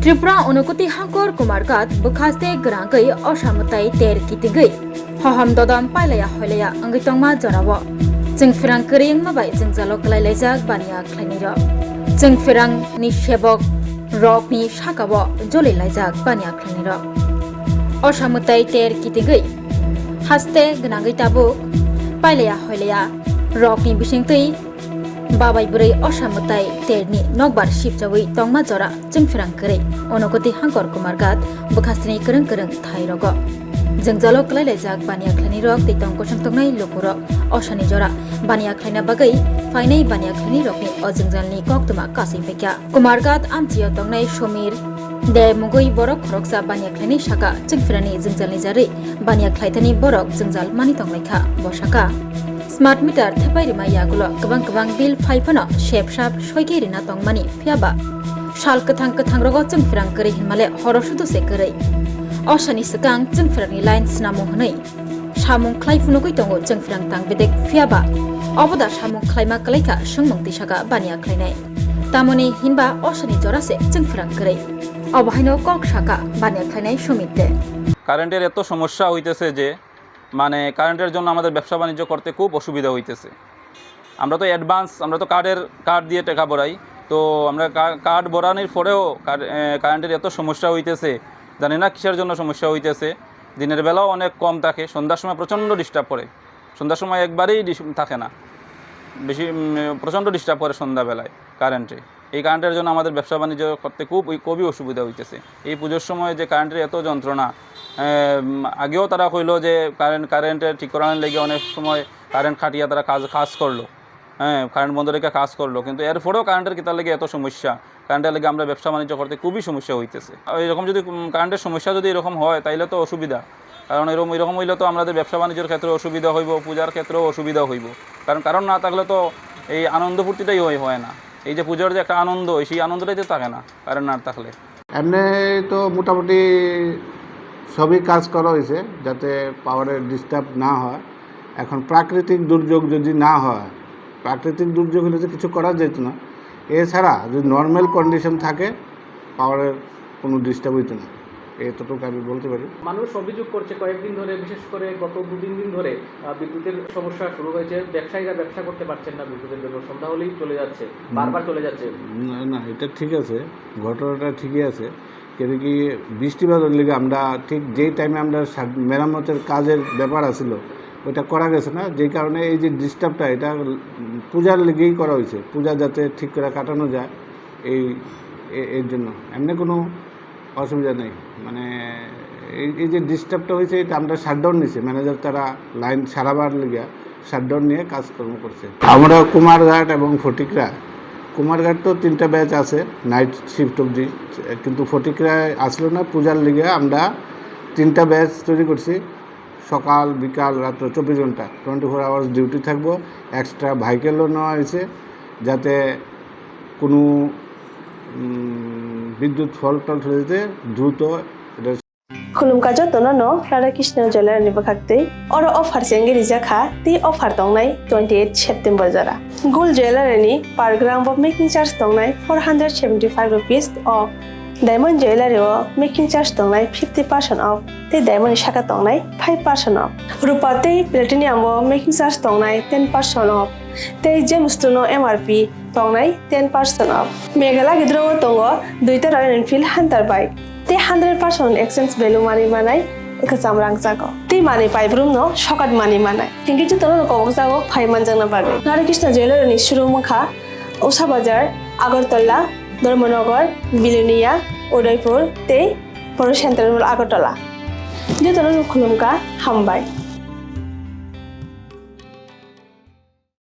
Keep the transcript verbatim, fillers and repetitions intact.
Tripura Unakoti Hangkor Kumarghat bwkhaste gwnangwi osa mwtai ter kitigwi hohom dodom pailaya hoilaya wngwi tongma jorao chwngphrang kwrwi wngma bai jwngjalo kwlai laijak baniya khlainai rok. Chwngphrang ni sebok rokni sakao joli laijak baniya khlainai rok. Osa mwtai ter kitigwi haste gwnangwi tabuk pailaya hoilaya rokni bisingtwi babai bwrwi osa mwtai terni nokbar sipchawi tongma jora chwngphrang kwrwi Unakoti Hangkor Kumarghat bwkhasteni kwrwng kwrwng thai rogo. Jwngjalo kwlai laijak baniya khlainai rok tei tong kosong tongnai lukurok. Osani jora baniya khlaina bagwi phainai baniya khlainai rokni o jwngjalni koktwma kasui paikha. Kumarghat amchio tongnai Somir De mungwi borok khoroksa baniya khlainai saka chwngphrani jwngjalni jarwi baniya khlaithani borok jwngjal mani tonglaikha. Bo saka, smart meter thepai rima yagulo kwbang kwbang bill phai phano sep sap soigwi rina tongmani, phiyaba sal kwthang kwthang rogo chwngphrang kwrwi hinmale horo sudu se kwrwi. Osani swkang chwngphrangni line snamo hwnwi samung khlai phunugwi tongo chwngphrang tang bedek, phiyaba oboda samung khlaima kwlaikha swngmung tisaka baniya khlainai. Tamoni hinba osani jora se chwngphrang kwrwi. Obo haino kok saka baniya khlainai Sumit De. কারেন্টের এত সমস্যা হইতেছে যে, মানে, কারেন্টের জন্য আমাদের ব্যবসা বাণিজ্য করতে খুব অসুবিধা হইতেছে। আমরা তো অ্যাডভান্স, আমরা তো কার্ডের, কার্ড দিয়ে টাকা ভরাই। তো আমরা কা-, কার্ড ভরানোর পরেও কার-, এ, কারেন্টের এত সমস্যা হইতেছে, জানি না কিসের জন্য সমস্যা হইতেছে। দিনের বেলাও অনেক কম থাকে, সন্ধ্যার সময় প্রচণ্ড ডিস্টার্ব করে। সন্ধ্যার সময় একবারেই ডিস-, থাকে না, বেশি, উম, প্রচণ্ড ডিস্টার্ব করে সন্ধ্যাবেলায় কারেন্টে। এই কারেন্টের জন্য আমাদের ব্যবসা বাণিজ্য করতে খুব, খুবই অসুবিধা হইতেছে। এই পুজোর সময় যে কারেন্টের এত যন্ত্রণা, এম, আগেও তারা কইলো যে কারেন্ট, কারেন্টে ঠিক করানোর লেগে অনেক সময় কারেন্ট কাটিয়া তারা কাজ, কাজ করলো, হ্যাঁ, কারেন্ট বন্ধ রেখে কাজ করলো, কিন্তু এরপরেও কারেন্টের কিতার লেগে এত সমস্যা। কারেন্টের লেগে আমরা ব্যবসা বাণিজ্য করতে খুবই সমস্যা হইতেছে। আর এরকম যদি, উম, কারেন্টের সমস্যা যদি এরকম হয়, তাইলে তো অসুবিধা। কারণ এরকম, এরকম হইলে তো আমাদের ব্যবসা বাণিজ্যের ক্ষেত্রে অসুবিধা হইব, পূজার ক্ষেত্রেও অসুবিধা হইব। কারণ, কারেন্ট না থাকলে তো এই আনন্দ ফুর্তিটাই হয়, হয় না। এই যে পুজোর যে একটা আনন্দ, সেই আনন্দটাই তো থাকে না কারেন্ট না থাকলে। এমনি তো মোটামুটি সবই কাজ করা হয়েছে, যাতে পাওয়ারের ডিস্টার্ব না হয়। এখন প্রাকৃতিক দুর্যোগ যদি না হয়, প্রাকৃতিক দুর্যোগ হলে তো কিছু করা যেত না। এছাড়া যদি নর্মাল কন্ডিশন থাকে, পাওয়ারের কোনো ডিস্টার্ব হইতো না, এতটুকু আমি বলতে পারি। মানুষ অভিযোগ করছে কয়েকদিন ধরে, বিশেষ করে গত দু তিন দিন ধরে, আহ, বিদ্যুতের সমস্যা শুরু হয়েছে, ব্যবসায়ীরা ব্যবসা করতে পারছেন না বিদ্যুতের জন্য, সন্ধ্যা হলেই চলে যাচ্ছে, হুম। বারবার চলে যাচ্ছে। না, না, এটা ঠিক আছে, ঘটনাটা ঠিকই আছে। কেন কি, বৃষ্টিপাতর লিগে আমরা ঠিক যেই টাইমে আমরা সার-, মেরামতের কাজের ব্যাপার আছিল, ওইটা করা গেছে না, যেই কারণে এই যে ডিস্টার্বটা, এটা, উম, পূজার লিগেই করা হয়েছে, পূজা যাতে ঠিক করে কাটানো যায়, এই, এ-, এর জন্য। এমনি কোনো অসুবিধা নেই। মানে, এই, এই যে ডিস্টার্বটা হয়েছে, এটা আমরা শাটডাউন নিছি, ম্যানেজার তারা লাইন সারাবার লিগে শাটডাউন নিয়ে কাজকর্ম করছে। আমরা কুমারঘাট এবং ফটিকরা, কুমারঘাট তো তিনটা ব্যাচ আছে নাইট শিফট অবধি, কিন্তু ফটিকরা আসলো না পূজার লিগে। আমরা তিনটা ব্যাচ তৈরি করছি, সকাল বিকাল রাত্র চব্বিশ ঘন্টা টোয়েন্টি ফোর আওয়ার্স ডিউটি থাকবো। এক্সট্রা ভেহিকেলও নেওয়া হয়েছে, যাতে কোনো, উম, বিদ্যুৎ ফল্ট টল্ট হলে যাতে দ্রুত এটা Khulumkha jotono no Radha Krishna Jewellery ni bwkhak twi. Oro offer se wngwi rijak kha, tei offer tongnai twenty eight September jora. Gold Jewellery ni per gram bo making charge tongnai four hundred seventy five rupees off. Diamond Jewellery o making charge tongnai fifty percent off, tei diamond ni saka tongnai five percent off. Rupa tei platinum o making charge tongnai ten percent off, tei gemstone no M R P tongnai ten percent off. Meghalaya gidro o tongo duita Royal Enfield Hunter bike, tei hundred percent exchange value manwi manai kwcham rangchago, tei manwi paibrum no sokat manwi manai. Hinkhe jotono no kobokjago phai manjakna bagwi. Radha Krishna Jewellery ni showroom wngkha Usha Bazar, Agartala, Dharmanagar, Bilonia, Udaipur tei Poro Central Agartala. Jotono no khulumkha, hambai.